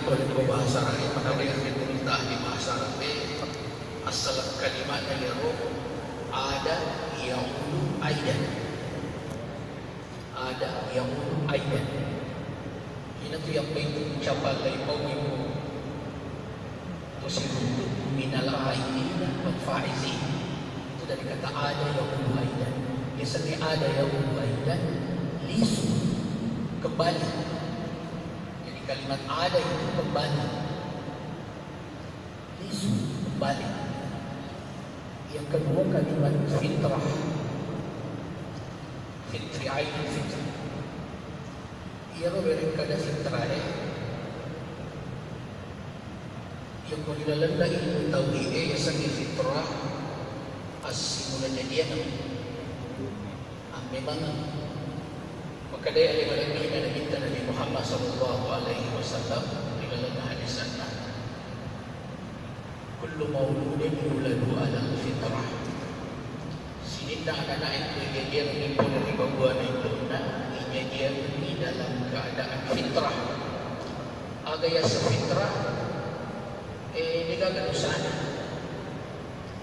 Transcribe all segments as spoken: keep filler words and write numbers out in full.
Kalau bahasa Arab, makanya yang diperintah di bahasa Arab, eh, asal kalimatnya ya roh, ada, ya'udu, aidan. Ada, ya'udu, aidan. Ina tu yang baik tu ucapan lai mau ibu. Musibun tu minal aidina wal faizin. Itu dari kata ada, ya'udu, aidan. Biasanya ada, ya'udu, aidan, lisu, kembali. Jadi kalimat ada itu kembali. Lisu, kembali. Yang kedua kalimat fitrah. Fitri, ain fitrah. Iyaro bereng kada fitrah e. Yang mau dilalenna ilmu tauhid e, yasengnge fitrah. Assimula jadian. Ammemaneng. Makkedai ale malebbina Nabitta Nabi Muhammad sallallahu alaihi wasallam ri lalenna hadisanna, "Kullu mauludin yuladu alal fitrah." Sininna anana e ko ijajiangengngi pole ri babuana indonna, ijajiangengngi dalam keadaan fitrah. Aga yaseng fitrah? Eh, degaga dosana.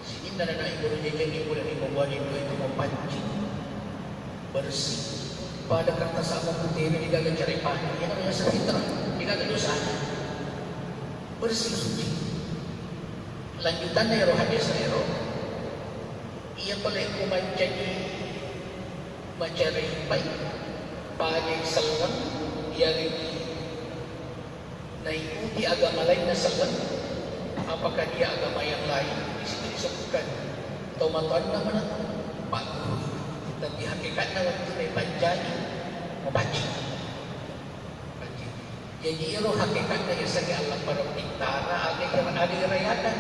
Sininna nana ibu jajiangngi pole ri babuana indo itu mapaccing, bersih. Pada kertas sama putih ini degaga carepana. Ini namanya fitrah. Degaga dosana. Bersih suci. Lanjutanna ero hadis ero. Iya pale ku mancaji macarepai, pada selleng, iyaregi naikuti agama lainna selleng, apakah dia agama yang lain? Di situ disebutkan tomatoanna mana? Pak guru. Tapi hakikatna waktu napancaji, mapaccing. Mapaccing. Jadi ero hakikatna yasengnge Allah parappittana, aga, aga irayakan.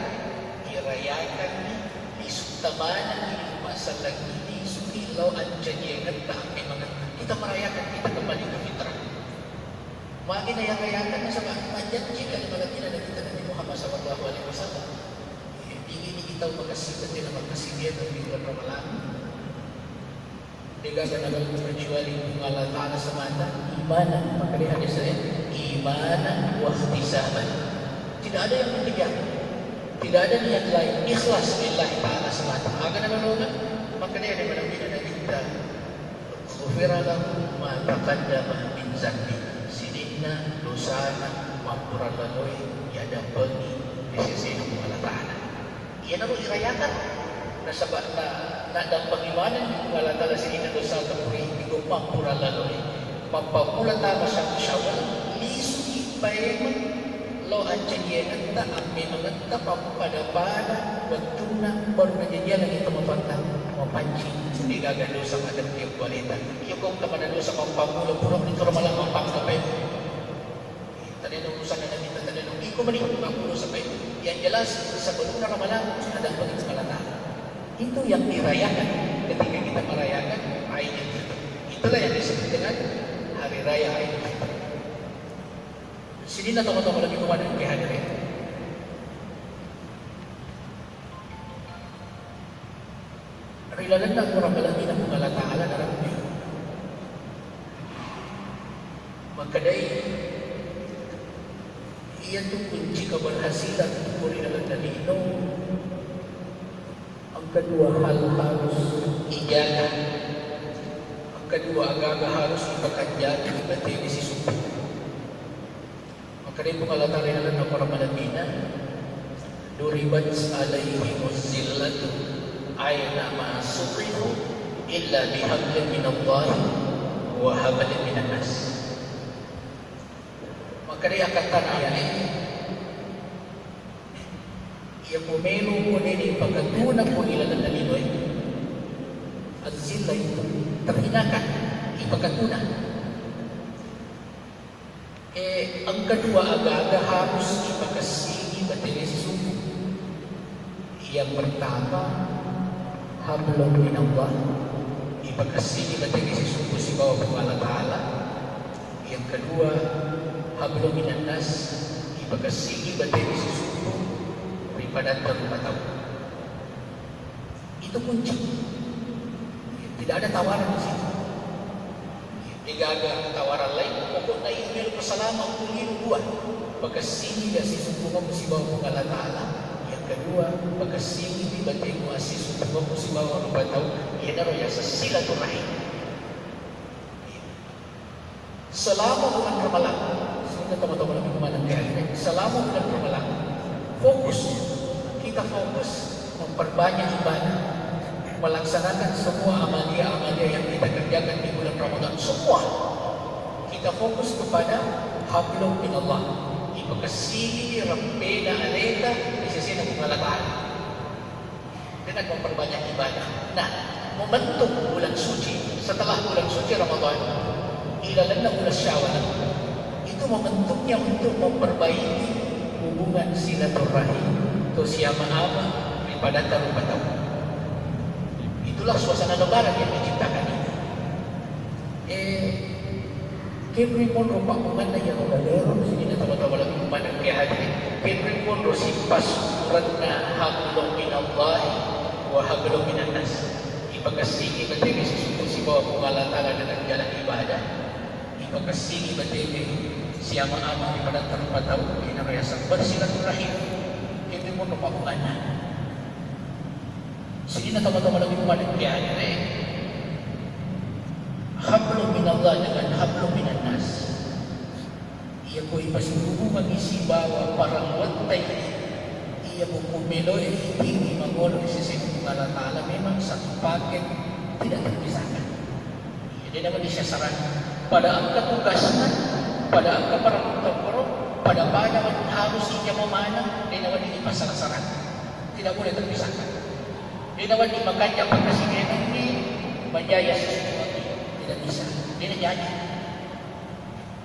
Irayakanni, lisutta manenni, masallangi, lisuki lao ancajiangetta, memang kita merayakan, kita kembali ke fitrah. Magi na yang rayakan nasaba majjanji kali malebina Nabi Muhammad sallallahu alaihi wasallam. Ini kita makasih, kita makasih dia di bulan Ramadan. Degaga nagau kecuali Puang Allah Ta'ala semata, imanan, maka di hadis saya, imanan wa ihtisaban. Tidak ada yang dikejar. Tidak ada niat lain, ikhlas lillahi ta'ala semata. Aga nagau, maka dia ada mana Nabi kita. Ghufira lahu ma taqaddama min zanbi. Sininna dosana mappura laloi yadampengi ri sesena Puang Allah Ta'ala. Iyanaro irayakan. Nasaba na, naddampengi maneng Puang Allah Ta'ala sininna dosa tepuri, iko mappura laloi. Mappammula tama satu Syawal, lisuki paimeng, lo ancajiangetta, ammemangetta, pappada-pada wettunna baru najajiangengngi tamapatta, mapaccing, degaga dosa madeppi kualeta. Iya ko engka mana dosa mappammula pura meni tu Ramalang mappammula paimeng. Tadena urusanna Nabitta, tadena iko mani mammula sampai. Yang jelas sebelumna Ramalang ada bagi Ramalang. Itu yang dirayakan ketika kita merayakan Aidil Fitri. Itulah yang disebut dengan hari raya Aidil Fitri. Sininna tama-tama lagi kemana yang hadirin? Ri lalenna Quran malebbi'na Puang Allah Ta'ala narappi. Makkedai, iyatu kunci keberhasilan ko ri lalenna lino, engka dua hal harus ijaga, engka dua aga-aga harus ipakajjaki batena sisumpu. Makkedai Puang Allah Ta'ala ri lalenna Quran malebbi'na, "Duribat alaihimuz zillatu aina ma suqifu illa bihablin minallahi wa hablin minan nas." Makkedai akkattana ayat e, iya ko melo ko de ipakatuna ko ri lalenna linoe, az-zillah itu terhinakan, ipakatuna. Eh, engka dua aga-aga harus ipakessingi batena sisumpu. Yang pertama, hablum minallah, ipakessingi batena sisumpu sibawa Puang Allah Ta'ala. Yang kedua, hablum minan nas, ipakessingi batena sisumpu ri padatta rupa tau. Itu kunci. Tidak ada tawaran di situ. Degaga tawaran laing, pokokna iya melo ko salama ko lino dua. Pakessingi assisebbungengmu sibawa Puang Allah Ta'ala. Yang kedua, pakessingi batemu assisebbungengmu sibawa rupa tau, iyanaro yaseng silaturahim. Selama bulan Ramalang, sehingga teman-teman lebih mana, selama bulan Ramalang, fokus, kita fokus memperbanyak ibadah, melaksanakan semua amalia-amalia yang kita kerjakan di bulan Ramadan, semua kita fokus kepada hablum minallah, ipakessingi reppena aleta ri sesena Puang Allah Ta'ala. Dengan memperbanyak ibadah. Nah, momentum bulan suci, setelah bulan suci Ramadan, ilalenna bulan Syawal, itu momentumnya untuk memperbaiki hubungan silaturahim, to siama-ama ri padatta rupa tau. Itulah suasana Lebaran yang diciptakan ini. Eh, kenri monro pakkumanna iyaro lalero, sininna tau-tau lebih maneng ke hadiri. Kenri monro sipassurenna hablum minallahi wa hablum minannas. Ipakessingi bateme sisukku sibawa Puang Allah Ta'ala dengan jalan ibadah. Ipakessingi bateme siama-ama ri padatta rupa tau, inaro yaseng bersilaturahim. Kenri monro pakkumanna. Sininna tau-tau lebih maneng ke hadiri. Hablum minallah dengan hablum minannas. Iya ko ipasihubungengngi sibawa parelluetta, iya ko meloi tinggi mangolo ri sesena Puang Allah Ta'ala, memang satu paket, tidak terpisahkan. Iya, de nawedding siasaranna. Pada engka tugasna, pada engka parellu tau, pada, pada harus ijama maneng, de nawedding dipasara-sarang. Tidak boleh terpisahkan. De nawedding makanja pakasigenengngi, manjaya sisukkuangngi. Tidak bisa. De najaji.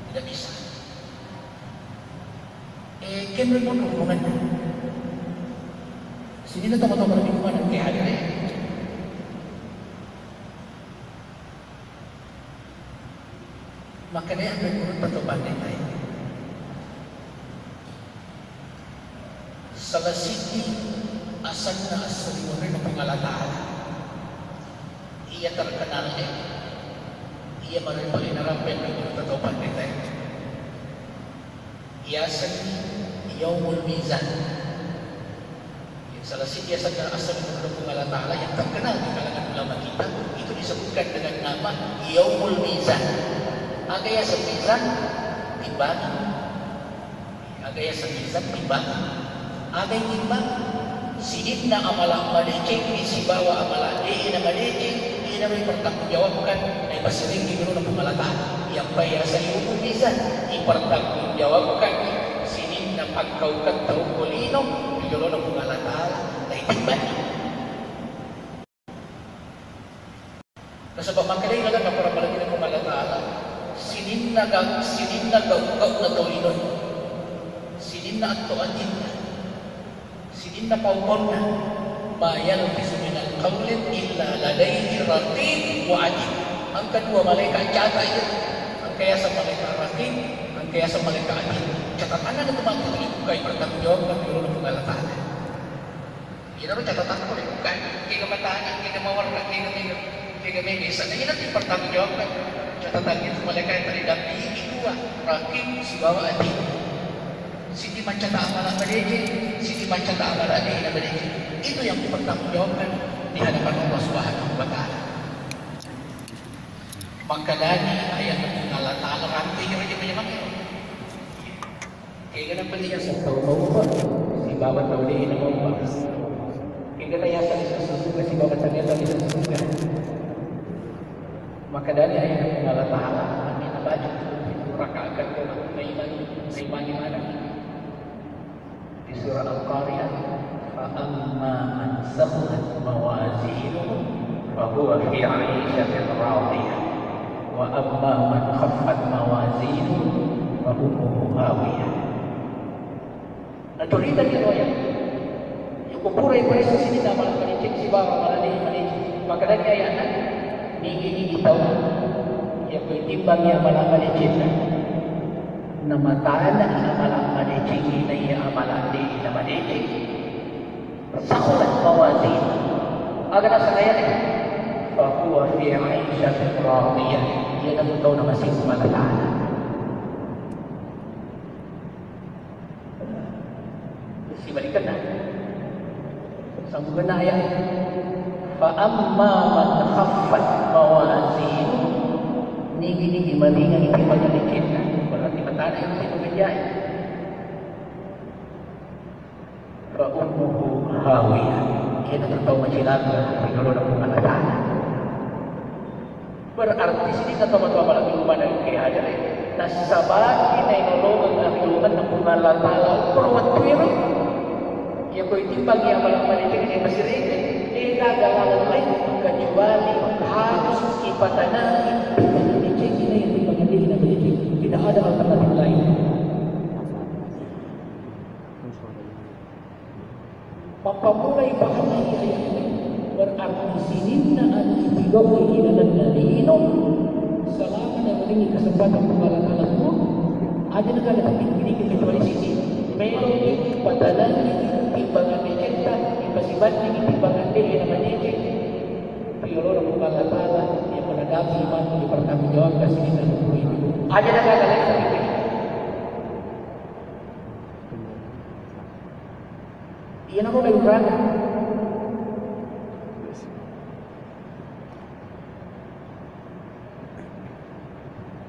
Tidak bisa. Eh, kenro monro hubunganna. Sininna tau-tau lebih maneng ke hadiri. Makkedai anre gurutta to panritae, salah siddi asenna esso ri munrinna Puang Allah Ta'ala, iya terkenalna, iya marepa inarappe anre gurutta to panritae. Yasengngi Yaumul Mizan. Salah siji yasenna aseng Puang Allah Ta'ala yang terkenal di kalangan ulama kita, itu disebutkan dengan nama Yaumul Mizan. Aga yaseng mizan? Timbangan. Aga yaseng mizan? Timbangan. Aga timbang? Sininna amala madeceng sibawa amala de'e na madeceng, iyanaro ipertanggungjawabkan, naipasserengngi ri oloanna Puang Allah Ta'ala. Iyapa yaseng Yaumul Mizan, ipertanggungjawabkan sininna pakkauketta okko lino ri oloanna Puang Allah Ta'ala, naitimbangi. Nasaba makkedai lalenna para malaikatna Puang Allah Ta'ala, sininna ga-, sininna gau-gauna tau lino, sininna atto atinna, sininna pauponna, ma yalfizu minal qaulin illa ladaihi raqib wa atid. Engka dua malaikat catat iya, engka yaseng malaikat raqib, engka yaseng malaikat atid. Catatanna tu matu ribuka, ipertanggungjawabkan ri oloanna Puang Allah Ta'ala. Iyanaro catatanna ko ribuka, kega matana, kega mawarna, kega mega, kega mega. Isanna iyana ipertanggungjawabkan. Catatanna itu malaikat taridampingi dua, raqib sibawa atid. Siti maccata amala madeceng, siti maccata amala de'e na madeceng. Itu yang dipertanggungjawabkan di hadapan Allah Subhanahu wa Ta'ala. Makkedani ayat Allah Ta'ala, rante jama-jama. Kegana pale yaseng tau maubah sibawa tau de'e na maubah. Kegana yaseng sesungguh sibawa tau de'e na sesungguh. Makkedani ayat Allah Ta'ala, amin, baca rakaat kedua, naiman, naiman mana? Di surah Al-Qari'ah, fa amma man saqulat mawazinuhu fa huwa fi 'ishatin radiyah, wa amma man khaffat mawazinuhu fa ummuhu hawiyah. Nacoritani ro ayat. Yako pura iparessa sininna amala madeceng sibawa amala de' madeceng. Makkedani ayatna, nigi-nigi tau yako itimbangi amala madecenna, namatanai amala madecengnge naiya amala de' na madeceng. Saqulat mawazin. Aga naseng ayatna? Fa huwa fi 'ishatin radiyah. Iyanatu tau namasei Puang Allah Ta'ala. Sibalikanna. Sambungenna ayat, "Fa amma man khaffat mawazinuhu," nigi-nigi maringangngi timbangan decenna, berarti matana itu timbangan jahat. "Fa ummuhu hawiyah," iyanatu tau macilaka ri yolona Puang Allah Ta'ala. Berarti sininna tomatoa malebbi maneng engkae hajale. Nassabaki naenolongeng afilomanna Puang Allah Ta'ala okko ro wettuero. Iyako itimbangi amalang madeceng naipasireke, de gaga laleng laing kecuali harus ipatanangi timbangan decengnge, timbangan decengnge. Tidak ada alternatif lain. Mappammulai pahanna iya aya'na, berarti sininna anu ipigau'i ilalenna lino, selama nawerengngi kesempatan Puang Allah Ta'ala tuo, aja' nengka ada tapi dikit kecuali sini. Meloki patanangi timbangan decetta, ipasibandingi timbangan de' namadeceng. Ri yolona Puang Allah Ta'ala, iya menghadapi imanna dipertanggungjawabkan sininna anu tuo itu. Aja' nengka ada lagi tapi Iyanaro laing uraga.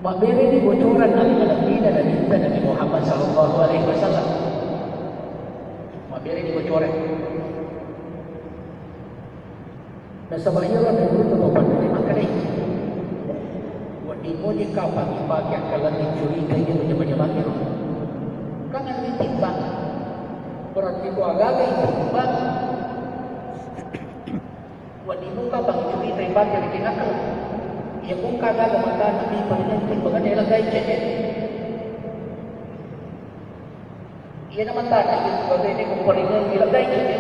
Mabbereni bocoran ale malebbina Nabitta Nabi Muhammad sallallahu alaihi wasallam. Mabbereni bocoran. Nasaba iyaro anre gurutta to panrita makkedai, wedding moje kapang ipake akkalenna curita iya to jama-jamangngero. Kan anu itimbang. Berarti ko agaga itimbang, wedding mo kapang curita ipake wedding akal. Iya ko engka agaga matana mi paling timbanganna ela gaicce. Iyana matana iya tu bagaini ko paringengngi ila gaicce.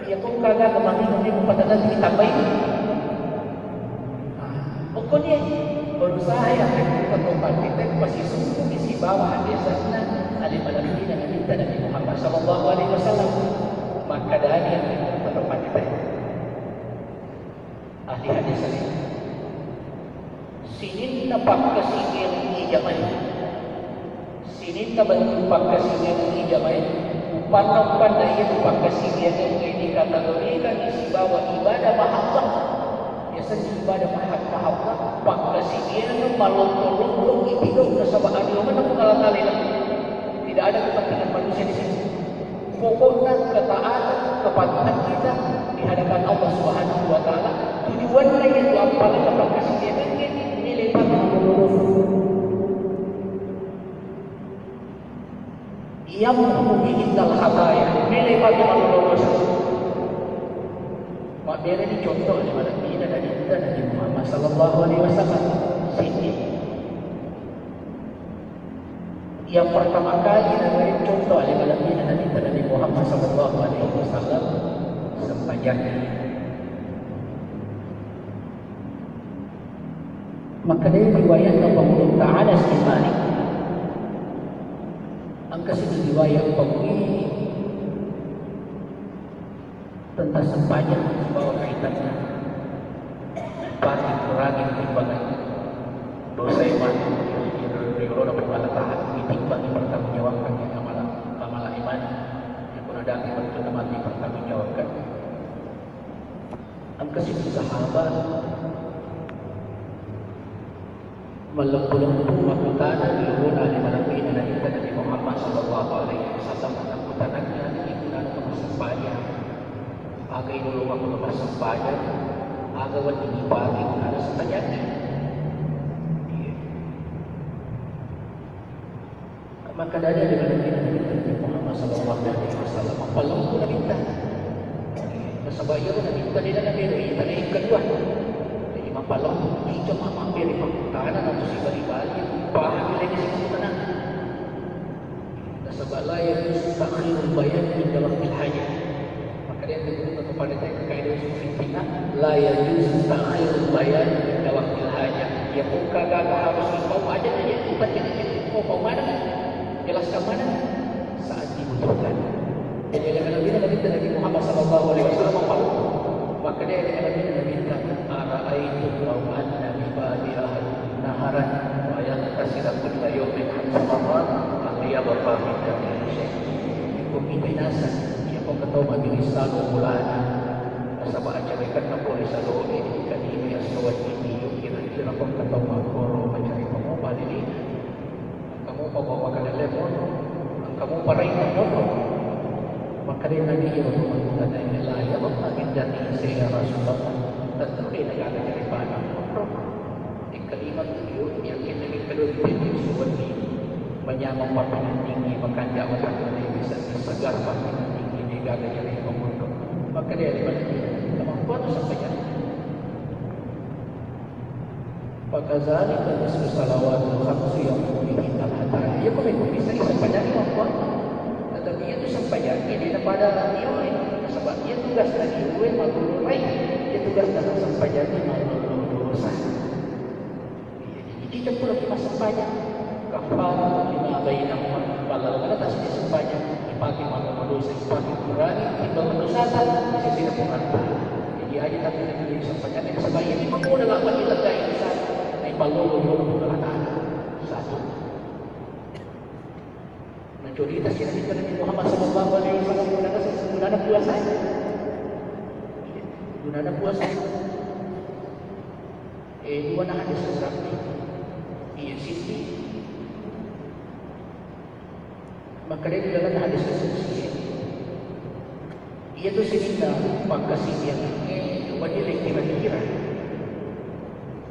Iya ko engka aga kemaringengngi ko patanna ditambai. Ah, pokoknya berusaha yang kita kompatite masisungkumi sibawa hadesanna ale malebbina Nabitta Nabi Muhammad sallallahu alaihi wasallam. Makkadani yang kita kompatite. Ahli hadis tadi. Sininna pakkasiwiang ijamae. Sininna bentuk pakkasiwiang ijamae. Upanna-upanna iya tu pakkasiwiang e dikategorikan sibawa ibadah mahabbah. Biasanya ibadah mahab-, mahabbah, pakkasiwiang malonto-lonto ipigau nasaba anu maneng Puang Allah Ta'ala. Tidak ada kepentingan manusia di sini. Pokokna ketaatan, kepatuhan kita di hadapan Allah Subhanahu wa Ta'ala, tujuanna iyanatu appalenna pakkasiwiangengnge nilai pake malolo-lolo. Yamhu bihinnal khataya, nilai pake malolo-lolo. Mabbereni contoh ale malebbina Nabitta Nabi Muhammad sallallahu alaihi wasallam. Sini. Yang pertama kali naberi contoh ale malebbina Nabitta Nabi Muhammad sallallahu alaihi wasallam sempajang. Makkeda riwayat Abu Ta'ala Anas bin Malik. Engka siddi riwayat Abu tentang sempajang sibawa kaitanna. Pati kurangi timbangan dosa e matu ri yolona Puang Allah Ta'ala, ditimbangi pertanggungjawabkan amala, amala iman. Yang pun ada wettunna matu pertanggungjawabkan. Engka siddi sahabat Malleppu-leppu makkutana ri yolona ale malebbina Nabitta Nabi Muhammad sallallahu alaihi wasallam, makkutanangngi aga igunana to massempajang. Aga inolongeng to massempajang, aga wedding ipake gunana sempajangnge. Iya. Makkedani ale malebbina Nabitta Nabi Muhammad sallallahu alaihi wasallam, mappalempu Nabitta. Nasaba iyaro Nabitta de nabere tana yang kedua. Jadi mappalempu, ija mabbere makkutana, natu sibali-bali, pahami lagi sibali tenang. Nasaba la yajuzu ta'khirul bayan inda waqtil hajah. Makkedai gurutta to panrita engkae dua sifat fitnah, la yajuzu ta'khirul bayan inda waqtil hajah. Iya ko engka gaga harus ipau, aja aja ipau, aja aja ipau, pau maneng, jelaskan maneng saat dibutuhkan. Jadi ale malebbina Nabitta Nabi Muhammad sallallahu alaihi wasallam, makkedai ale malebbina Nabitta, "Ara'aitum law anna li babi ahad." Haran, wa yaghtasila kulla yaumin khamsa marrat, al yabqa min damihi syai'. Ko kita inaseng, iya ko engka tau mabbiring salo bolana, nasaba acawekenna pole saloe, kadimi esso wenni, kira-kira ko engka tau makkoro, macari pamopa lili, engka mopa bawa makalele monro, engka mopa raina monro. Makkedai Nabi, iya Rasulullah, la yabqa min damihi syai' ya Rasulullah, tentu de' nagaga carepana monro. Kalimat tu yakin lagi kedua, itu suwati manyameng pappinenningngé, makanja watakkané bisa segar pappinenningngé, dé'gaga jaré'é pamonro. Makkedai Nabi, kemampuan tu sampajang. Fakadzalika nisfu salawatil khamsi yaqdihinnal hataya. Iya ko mekko bisa sampajang kemampuan. Tetapi itu sampajang ini pada liué. Nasaba iya tugas dari liué malolo rai. Iya tugas dari sampajang ini malolo dosa. Iya, jadi cicak pula kita sempajang. Kaffaratu lima bainahuma, pahalana tasidi sempajang, ipake mammula dosa, ipake kurangi timbangan dosata di sisi Puang Allah Taala. Jadi aja tapi nanti sempajang yang sebaik ini menggoda lah bagi lega insan, naik ballo dulu Puang Allah Taala. Satu. Naccurita si Nabi, Nabi Muhammad sallallahu alaihi wasallam, gunana, gunana puasa. Gunana puasa. Eh, dua na hadis seserapi. Iya, sisi. Makanya di dalam hadis seserapi. Iyatu sininna pakkasiwiang, eh, wedding kira-kira.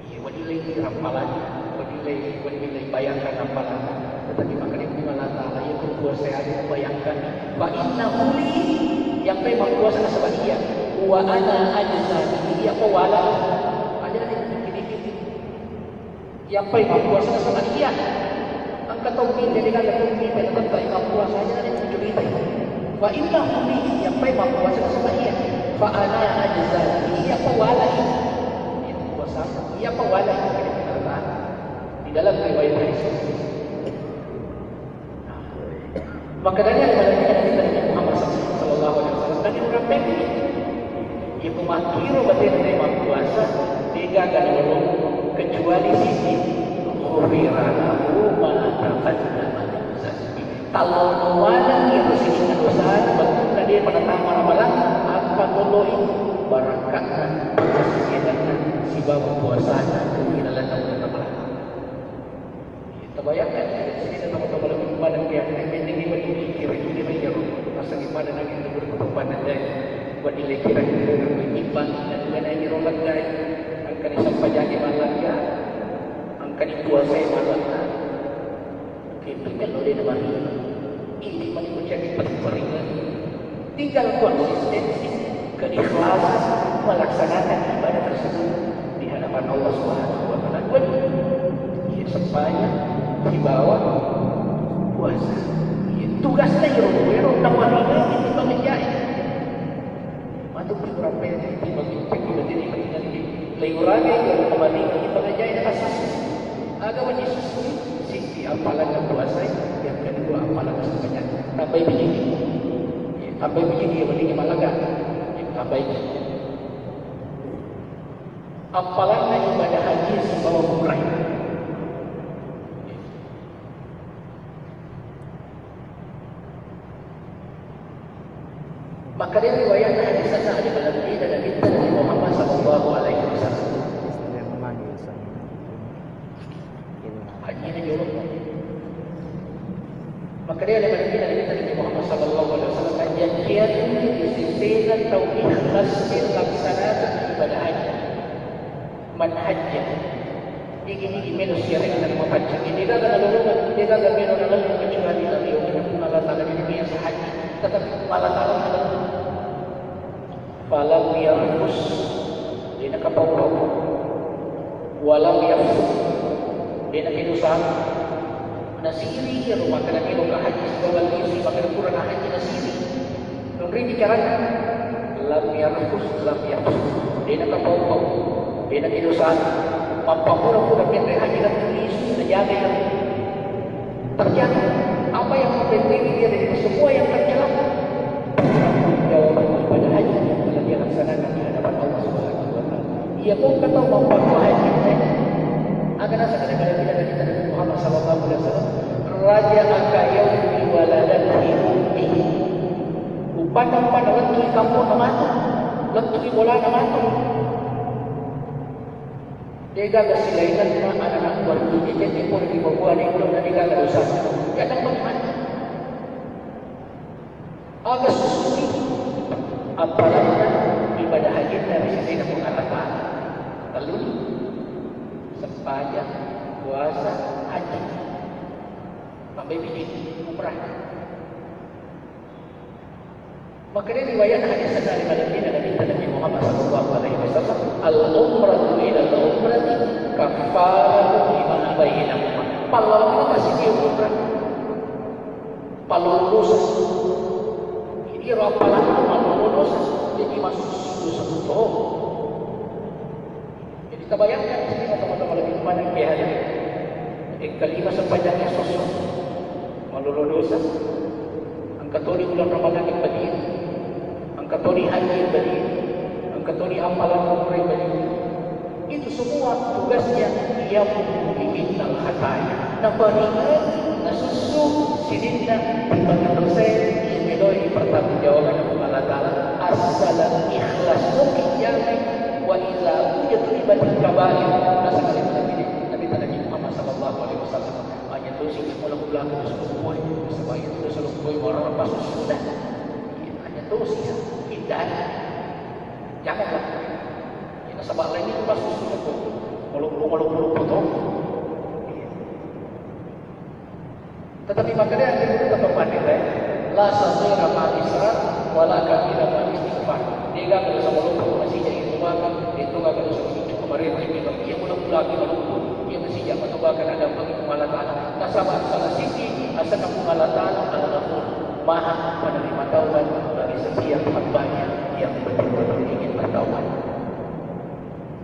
Iya, wedding kira rampalanna, wedding, wedding bayangkan rampalanna. Tetapi makanya Puang Allah Taala, iya ko puasa ada bayangkan. Fa innahu li, yang pe mappuasa nasaba iya. Wa ana ajza bihi, iya ko wala. Aja dikit-dikit. Iyappai mappuasa nasaba iya. Engka tommi, jadi kan tommi, tapi tetap mappuasa aja dari tujuh itu. Wa innahu li, iyappai mappuasa nasaba iya. Fa ana ajza bihi, iyappa walai. Itu puasa, iyappa walai. Di dalam riwayat hadis. Makkedani, makkedani Nabi Muhammad sallallahu alaihi wasallam, tadi urang pemmi. Iya ko makkiro batena de mappuasa, de'gaga nolong kecuali sisi, ghufira lahu ma taqaddama min dzanbi. Tallono maneng iyaro sininna dosana, wettunna de panatama ramalang, appatoloi barakkatna, pakasiwiangenna, sibawa puasana, ilalenna uleng ramalang. Tabayangkan, sini sama-sama lebih pada dia, ini bagi kira ini bagi yang masa di mana lagi itu berkembang dan buat nilai kira-kira imbang dan juga naik rolat dari angka di sampajani malam ya, angka di puasa malam. Oke, itu kan lo dia mari. Ini mari menjadi peringatan. Tinggal konsistensi, keikhlasan melaksanakan ibadah tersebut di hadapan Allah Subhanahu wa Ta'ala. Dua, iya, sempajang, sibawa puasa. Iya, tugasna iro, iro, namanya itu menjadi. Matu kurang pede, timbang cekki batini, batini, lagi urane, iya, namanya itu menjadi kasus. Aga wajib sesuai, sisi apalan puasa, yang kedua apalan sempajang. Tambahi biji. Tambai biji dia mending malaga. Tambai. Appalanna ibadah haji sibawa umrah. Maka dari riwayat hadis sana ada dalam diri dan Nabi Muhammad sallallahu alaihi wasallam. Hajjina jolo. Makkedai Nabi, Nabi Muhammad sallallahu alaihi wasallam, "Janjianna sesena tau ikhlas laksanakan ibadah haji. Man hajja." Iki, iki melo siareng dan mapaccing. Ini gaga nalolongan, ini gaga melo nalolongan kecuali Nabi Muhammad Allah Taala ini biasa haji. Tetap Allah Taala nalolongan. Falam yarfus, dena kapau-pau. Walam yafsuq, dena kedosa. Nasiri iyaro makkeda melo ka haji sibawa isi makkeda pura na haji nasiri. Nonri bicarana, lam yarfus, lam yafsuq, dena kapau-pau, dena kedosa. Mappamula-pura menre haji dan isi najaga iyaro. Terjadi apa yang membentengi dia dari semua yang tercela? Jawaban ibadah haji yang telah dia laksanakan di hadapan Allah Subhanahu wa Ta'ala. Ia pun kata mampu haji, Nasaba daripada Nabi Muhammad sallallahu alaihi wasallam, "Raja'aka yaumi waladatni ummi." Upanna, upanna lettu'i kamponna matu, lettu'i bolana matu. De'gaga silaingenna ana'-ana' buah dui, jadi pole ri babuane, de'gaga dosa. Ya, dan bagaimana? Aga susuni appalanna ibadah hajinna ri sesena Puang Allah Ta'ala. Tellu, sempajang, puasa, haji. Tambai biji, umrah. Makkedai riwayat hadis dari Nabi, Nabi Muhammad sallallahu alaihi wasallam, "Al-umratu ila al-umrati kaffaratu lima bainahuma." Pallawanna masigi umrah. Pallolo dosa. Jadi, ero appalanna mallolo dosa. Jadi, masussa dosa to. Jadi, tabayangkan sini, teman-teman, lebih mana ke hari. Engka lima sepanjangnya sosok. Mallolo dosa. Engka toni bulan Ramadan yang berdiri. Engka toni haji yang berdiri. Engka toni amalan umrah yang berdiri. Itu semua tugasnya, yamhu minal khataya. Naparingai, nasussu sininna timbangan dosa, iya meloi pertanggungjawaban Puang Allah Ta'ala, assalan ikhlas muki yami, wa iza ujibat kabair. Nasaba Nabi, Nabi Muhammad sallallahu alaihi wasallam, hanya dosa yang mula-mula ke dosa lompoe, sebab itu dosa lompoe orang lepas sudah. Hanya dosa, hindari. Jangan lakukan. Ya, nasaba lainnya itu pasti sudah kok. Kalau belum, kalau belum potong. Iya. Tetapi makanya yang kita tetap pandai, eh. La saghira ma'al israr, wala kabira ma'al istighfar. De'gaga dosa malompo masih jadi itu maka, itu gaga dosa itu kemarin, ini, iya, mula-mula kita lupa. Iya, masih jangan coba akan ada bagi Puang Allah Ta'ala. Nasaba salah sisi, asal Puang Allah Ta'ala adalah Maha penerima taubat bagi setiap hambanya yang betul-betul ingin bertaubat.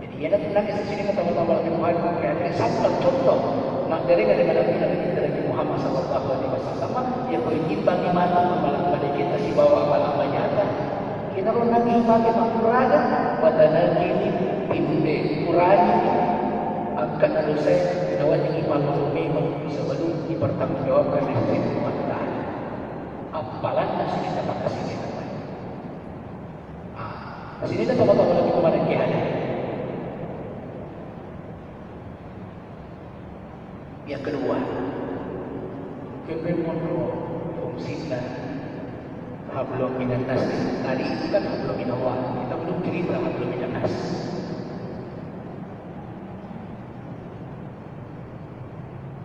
Jadi, iyana tenang ya sini, teman-teman, Nabi Muhammad, ya, ini sampel contoh. Nah, dari, dari Nabi, Nabi Muhammad sallallahu alaihi wasallam, ya, kau imbangi mata amalan pada kita sibawa amalan manyata. Kita lo Nabi pakai makuraga, pada Nabi ini, timbe, kurangi, angkat dosa, kita wajib iman memang sebelum dipertanggungjawabkan di sisi Allah Ta'ala. Appalanna sininna makkasiwianna. Ah, sininna tau-tau lagi pemaneng kehana. Yang kedua, kepeng monro fungsinna hablum minan nas. Tadi itu kan hablum minallah. Kita belum cerita hablum minan nas.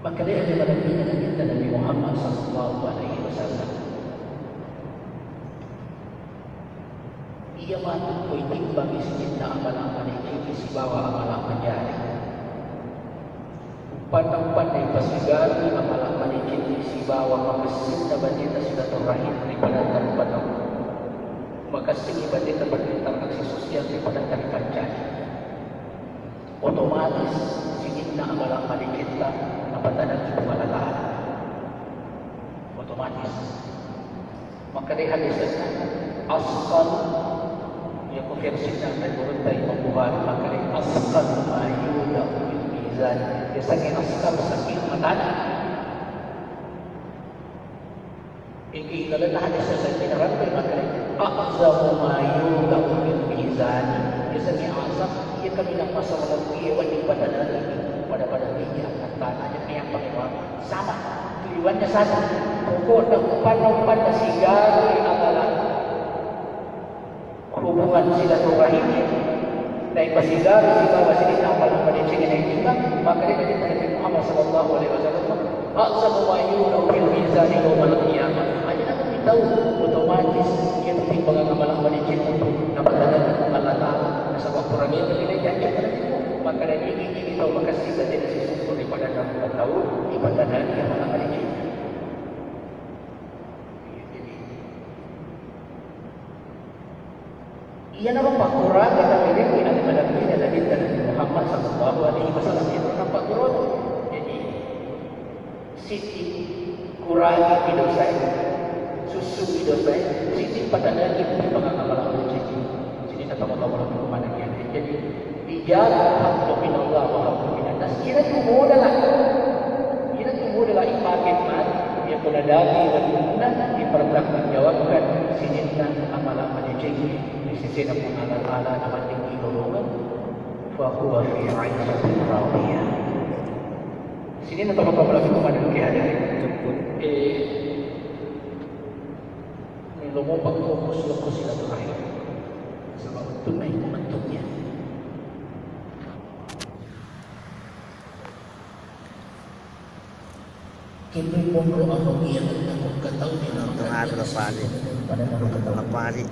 Makkedai Nabi, Nabi Muhammad sallallahu alaihi wasallam, iya matu ko itimbang sininna amalan madeceng sibawa amalan manjari. Upanna-upanna ipasigarui amalan madeceng sibawa makessinna bateta silaturahim ri padanna rupa tau. Makessingngi bateta berinteraksi sosial ri padanna ripancaji. Otomatis sininna amalan madecetta napatanengi Puang Allah Ta'ala. Otomatis. Makkedai hadisna, asqal, ya, ku versinna dari gurutta Imam Bukhari, makkedai, asqal ma yudau fil mizan. Biasanya asqal saking matana. Iki ilalenna hadis yang saya tidak ramai makanya, a'zamu ma yudau fil mizan. Biasanya azam, iya kaminang masalah lebih wajib pada daging, pada, pada minyak, tanahnya yang paling sama. Tujuannya satu. Pokoknya upanna-upanna sigari amalan. Hubungan silaturahim, naipasigarui sibawa sininna amalan madeceng naitimbang, makkedai Nabi Muhammad sallallahu alaihi wasallam, a'zamu ma yudau fil mizani yaumal qiyamah. Aja namu tau otomatis iya timbangan amalan madeceng napatanengi Allah Ta'ala. Nasaba pura melo ri janji pada tipu, makkedai, igi-igi tau makessing tette nasisukku ri padanna tau ipatanengi amalan madeceng. Iyanaro pakkurangeng nawerengngi alena Nabi Muhammad sallallahu alaihi wasallam, iyanaro pakkurangeng. Jadi, siti kurangi dosae, susui dosae, siti patanengi timbangan amalan madeceng. Jadi, kata Allah, Allah mana dia. Jadi, dijaga haqqu minallah wa haqqu minan Iyana tu modala, iyana tu modala ipake matu, iya pole dati wettunna dipertanggungjawabkan sininna amala madecengnge ri sesena Puang Allah Ta'ala nawedding ilolongeng, fahuwa fi 'isyatin radiyah. Sininna tomatoa malebbiku maddukku hadere. Eh, melo mopa ko muslukku silaturahim. Saba wettunna iko mettunya. Kepri monro amo iya tentang ketahui. Tengah tu lapari. Lapari.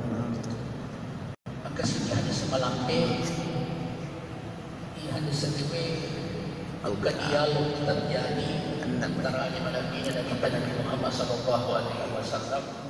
Maka sini ada semalampe, iya ada sekepe, bukan dialog terjadi antara lima nabi dan kita Nabi Muhammad sallallahu alaihi wasallam.